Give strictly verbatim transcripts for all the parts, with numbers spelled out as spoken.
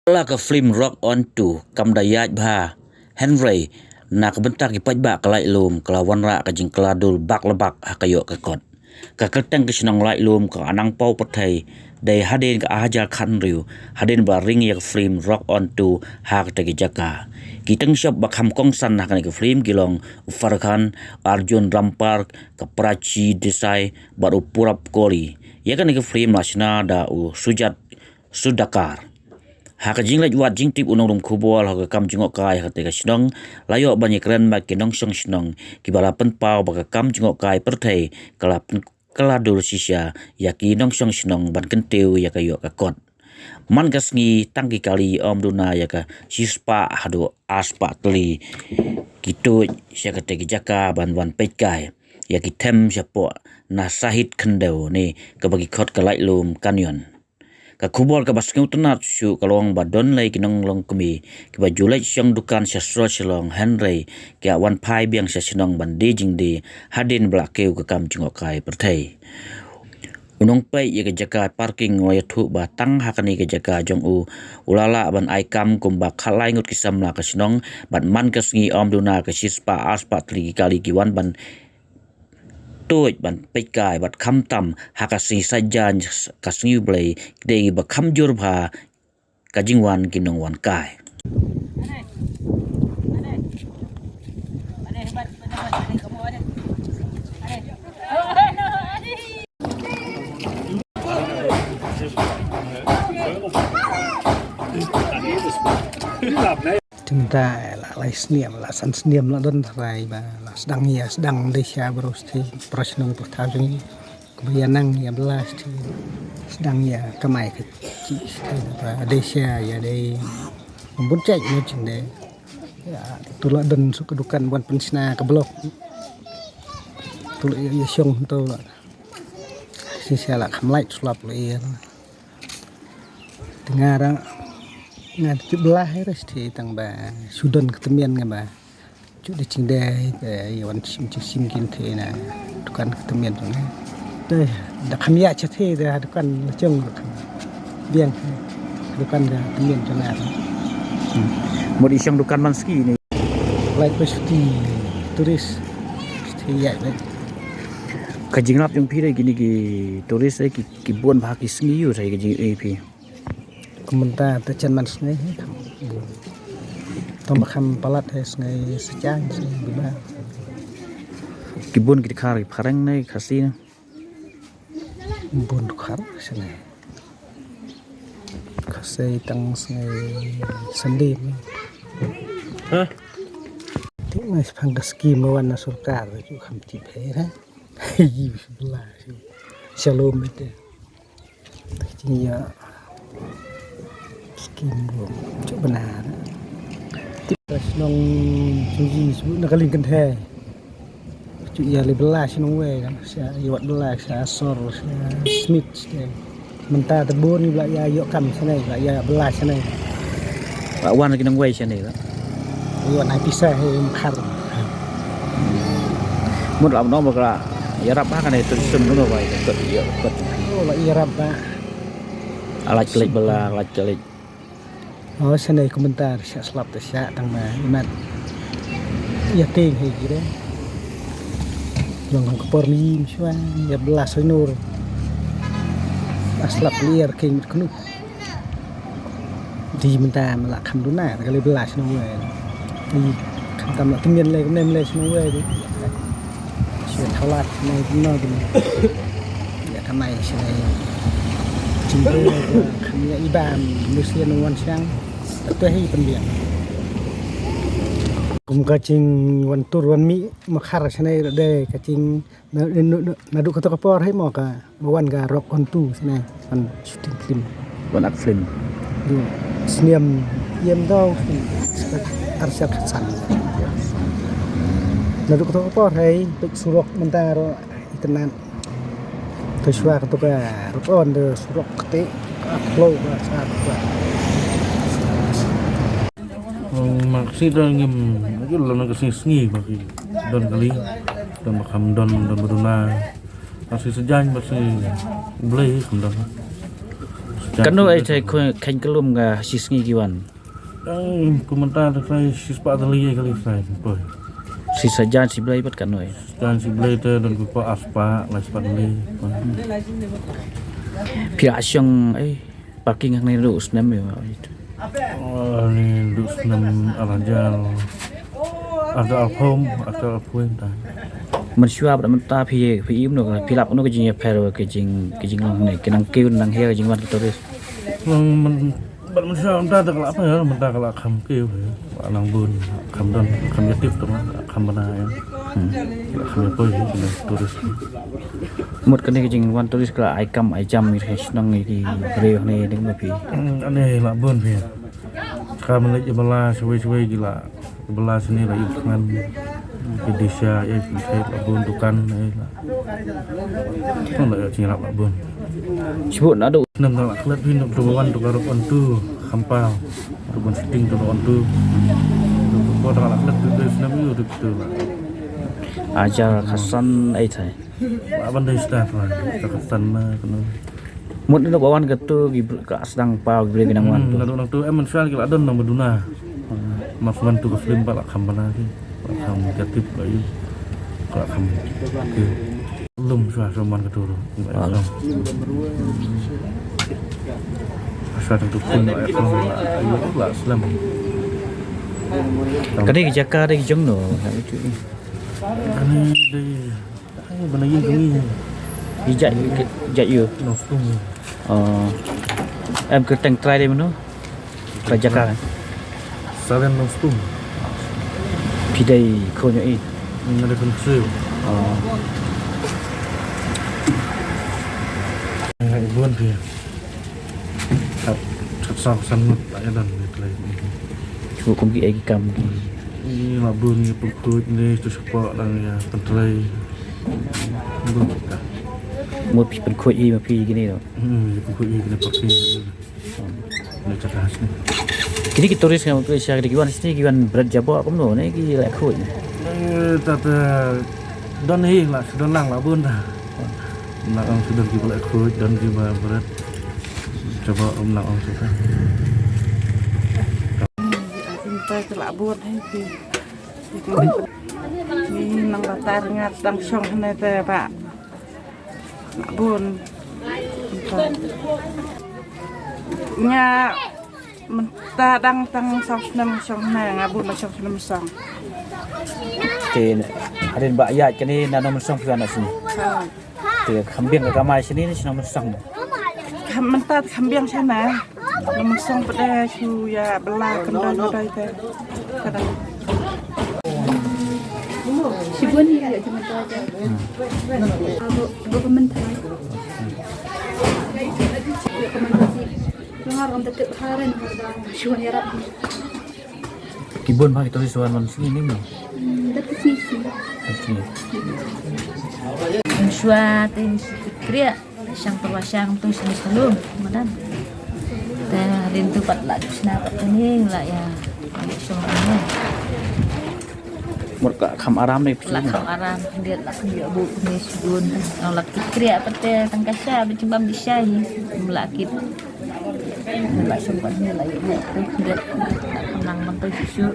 La ka film Rock On two kam da ïaid bha, hynrei na ka bynta ki paidbah ka laitlum ka la wanrah ka jingkylla dur bak la bak ha ka ïoh ka kot. Ka kyrteng ka shnong laitlum ka Anang Paw Pyrthei dei hadien ka ar hajar khathynriew, hadien ba la ring ïa ka film Rock On two ha kata ka jaka. Ki tyngshop ba kham kongsan ha kane ka film ki long u Farhan Khan, Arjun Rampal, ka Prachi Desai bad u Purab Kohli. Ïa kane ka film la shna da u Sujat Sudhakar. Ha ka jingleit wad jingtip u nongrum khubor ha ka kam jngohkai ha kata ka shnong, la ïoh ban ïakren bad ki nongshong shnong kiba la pynpaw ba ka kam jngohkai pyrthei ka la pyn-, ka la dur shisha ïa ki nongshong shnong ban kyntiew ïa ka ïoh ka kot. Man ka sngi tang ki kali ym duna ïa ka shispah haduh arspah tylli ki tuid sha kata ki jaka ban wan peitkai ïa ki them shapoh na sahit khyndew ne kaba ki khot ka Laitlum Canyon. Ka khubor kaba sngewtynnat shuh ka long ba don lei ki nonglong kmie kiba ju leit shong dukan sha sor Shillong, hynrei ki wan phai biang sha shnong ban die jingdie hadien ba la kiew ka kam jngohkai pyrthei. U nongpeit ïa ka jaka parking u la ïathuh ba tang ha kane ka jaka jong u, u la lah ban ai kam kumba khatlai ngut ki samla ka shnong, bad man ka sngi ym duna ka shispah arspah tylli ki kali ki wan ban tuid ban peitkai, bad khamtam ha ka sngi Saitjaiñ, ka sngi U Blei, ki dei ba kham jur bha ka jingwan ki nongwan kai. Te mynta la lai snem, la san snem la don tharai ba la sdang ïa, sdang dei sha baroh shatei, para shnong para thaw jong ngi. Kaba ïa nang ïa bylla shatei, sdang ïa kamai ka jingshai ba dei sha ïa dei bun jait na jingdei. Ïa, to la don suk ka dukan ban pynshna ka block. To la ïa, ïa shong to la. Shisha la kham lait sulap la ïa. Te nga ra, nga ju bylla hi re shatei tang ba shu don ka tymmen nga ba ju dei jingdei te ïa wan shim jingshim kin te na dukan ka tymmen jong nga. Te da kham ïa shatei da dukan la jong da kham biang dukan ka tymmen jong nga. Mut i shong dukan man ski ne. Lait ba shatei tourist shatei ïa. Ka jinglap jong phi re kine ki tourist re ki, ki bun bha ki sngi ïa re ka jing, eh, phi. Kumta te chen man sngi hi. Tang ba kham palat hi sngi Saitjaiñ sngi biba. Ki bun ki dkhar ki phareng ne Khasi ne. Bun dkhar sngi. Khasi tang sngi Sunday ne. Ha? Te ngai phang ka skim wan na sorkar ju kham tip hi ha. Hi bylla. Shalom te. Jingïa skim ruh ju bna. Tip shnong jong ngi shu na ka liang kynthei. Ju ïa leh bylla shnong wei, sha ïa wad bylla sha sor sha Smit sha. Mynta te bun ba la ïa ïoh kam shane, ba la ïa bylla shane. Ba wan ki nongwei shane ba. Ïa wan ai pisa hi mkhar. Mut la nong ba ka la ïarap ha kane tourism no ba ïa kot ïa kot. Oh, la ïarap ba. Alaj klik bylla, alaj klik. Oh, shane kumta sha slap te sha tang ma imat. Ïa ting hi ki de. Long ka por ni shwa ïa bylla soi nur. A slap lier king mit knu. Di mynta ma la kham duna ka leh bylla shnong wei. Di kham tam la tymmen leh, nem leh shnong wei di. Shu thalat nai no di. Ïa kamai shnong. Jingdei kham ïa i bam nusia nong wan siang. Te hi pynbiang. Kum ka jingwan tur wan mih mkhar shnong de ka jing Na, na, na, naduh kato ka por hi mo ka, ba wan ka Rock On two sne, wan shooting film. Wan act film. Du snem ïem dau, ar sat san. Naduh kato ka por hi, pek surok mynta ro internet. To shwa kato ka Rock On de surok kete, ka flow ka sa ka. Mak si da ngim, jul na ka sngi sngi ba ki don kali, don ba kham don, don ba duna. Ba sngi Saitjaiñ, ba sngi Blei kham don. Katno ai te khun khein kyllum nga shisngi ki wan. Ai, kumta te kai shispah tylli ai kali kai poi. Shi sajan shi blei pat katno ai. Sajan shi blei te don kumba arspah, lai spah tylli. Phi la shong ai parking hangne naduh u snem ïa. Oh, ni naduh u snem ar hajar. Arta arphew, arta arphew ta. Mynshuwa bad mynta phi, phi im no, phi lap no ka jingïapher ka jing, ka jinglong ne, ka nang kiew nang her ka jingwan ka tourist. Long myn, bad mynshuwa mynta ka la pher, mynta ka la kham kiew, la nang bun, kham don, kham ïa tip tu, kham bana ïa. Hmm. La kham ïa poi ïa tourist. Mut kane ka jingwan tourist ka la ai kam ai jam ïa ki shnong ïa ki briew ne ding ma phi. Hmm, ane la bun phi. Ka mlei ïa bala shwei shwei ki la Bala sini la ïa ngan. Ki disha ïa ki thait la bun dukan ïa la. Kan la ïa chingrap la bun. Shibun naduh. Snem dang la klet phi nuk tu wan tu karuk on tu khampau. Tu bun shooting tu on tu. Tu ko dang la klet tu tu snem ïa tu tu la. Ajar khasan ai thai. Ba ban dei start la. Khasan na kena. Mut naduh ba wan katu ki br-, ka sdang paw ki briew ki nang wan tu. Hmm, naduh nangtu em mynshuwa ki la don nang ba duna. Mas man tu ka film ba la kham bana ki. Ba la kham ka tip ba yu. Ba la kham ki. Lum shuwa shuwa man katu ru. Ba la kham. Shuwa tu pun ba la kham la yu la slam. Kane ki jaka dei ki jong no. Kane dei Ai, bana ïing kami. Ïa jait, jait ïa. Nongstoiñ. Oh. Em kyrteng trai dei mano? Trai jaka. Salen Nongstoiñ. Phi dei khun ïa i. Nga dei khun ksiew. Oh. Ai, bun phi. Khat, khat saw san ngut la ïa don ni tlei. Shu kum ki ai ki kam ki. Ni la bun ni pynkhuid ni tu shapoh dang ïa pyntrei. Bun ka. Mo phi pynkhuid i ma phi kini no. Hmm, ïa pynkhuid i kini parking. Ni chatas ni. Kini ki tourist nga pynkhuid sha kini ki wan sini ki wan bret jabo kumno ni ki la khuid ni. Eh, tata don hi la, don lang la bun ta. La ong shu don ki ba la khuid, don ki ba bret. Coba um nak ong shuh. Ynda ka la bun hai ti. Ni nang ba tar ngat dang shong hynne te ba. La bun. Nga mynta dang tang saw snem shong hynne, nga bun ba shong snem shong. Te hadien ba ïaid kane na nong mynsong phi wan na sini. Te kham biang ka kamai shini ne shnong mynsong. Kham mynta kham biang shana. Nong mynsong pat da shu ïa bala kyndai kyndai te. Kada. Shibun ïa ïa mynta ja. Abo abo mynta. Abo mynta si. Ngar ngam tetep haren. Shibun ïa rap. Ki bun bha ki tourist wan man sini ni mo. Hmm, da ka sini sini. Sini. Mynshuwa te ngi shi kriah, shang tyrwa shang tu sini shalum, madan. Te hadien tu pat la dep shna pat kane la ïa, ïa shong kane. Mut ka kham aram ne phi. La kham aram, khyndiat la khyndiat bu kane shibun. Nang la kit kriah pat te tang ka sha, ba jingbam di sha hi. La kit. Nang la shong pat ne la ïa bu tu khyndiat. La kham nang man tu shisha.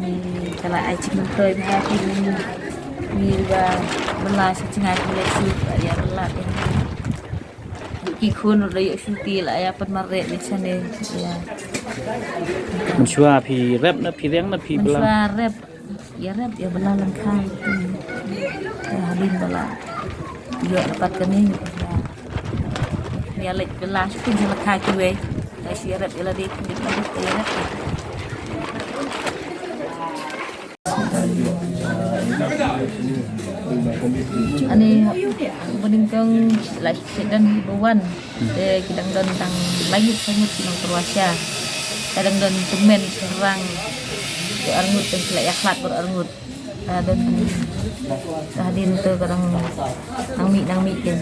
Ni ka la ai jingmyntoi bha ki ni, ni ba bala sha jngai ki leh shuh ba ïa bala te. Ki khun ruh da ïoh shuti la ïa pynmareh beit shane ïa. Mynshuwa phi rep na phi riang na phi bala? Mynshuwa rep, ïa rep ïa bala lyngkha. Ïa hadien bala ïoh dapat kane ïa. Ïa leit bala shu pynjah lyngkha kiwei. Ïa shu ïa rep ïa lade kin dei ka dei ïa rep. Ani ba nyngkong la shu don hi ba wan. Te ki dang don tang lai ngut, san ngut ki nongtyrwa sha. Te dang don tymmen shynrang. Ki arngut te ki la ïa khlad bad arngut. Te don hi. Te hadien te ka dang nang mih nang mih ki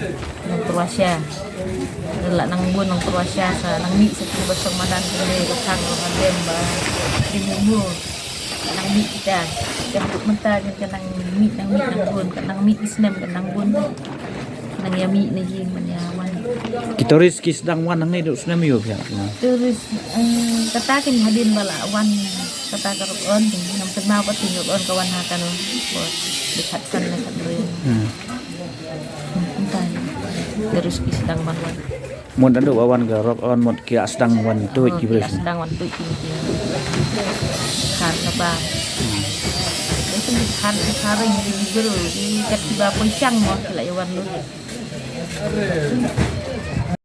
nongtyrwa sha. Te la nang bun nongtyrwa sha sa nang mih sa ki ba shong madan ki ne ka thang ka dem ba ki mu mu. Ka nang mih kita. Ka haduh mynta ka nang mih nang mih nang bun, ka nang mih ki snem ka nang bun. Nang ïa mih na ïing ban ïa wan. Ki tourist ki sdang wan hangne dei u snem aïu phi hap? Tourist, eh, kata kin hadien ba la wan, kata ka ruh on, ngam kynmaw pat, ki ruh on ka wan ha kano. Ko dei khatsan ne khathynriew. Hmm. Kumta. Tourist ki sdang ban wan. Mut naduh ba wan ka ruh on mut ki la sdang wan tuid ki briew. Ki la sdang wan tuid ki briew. Khan na ba. Khan, khan ring ki briew, ki kat ki ba poi shang mo, ki la ïa wan lut.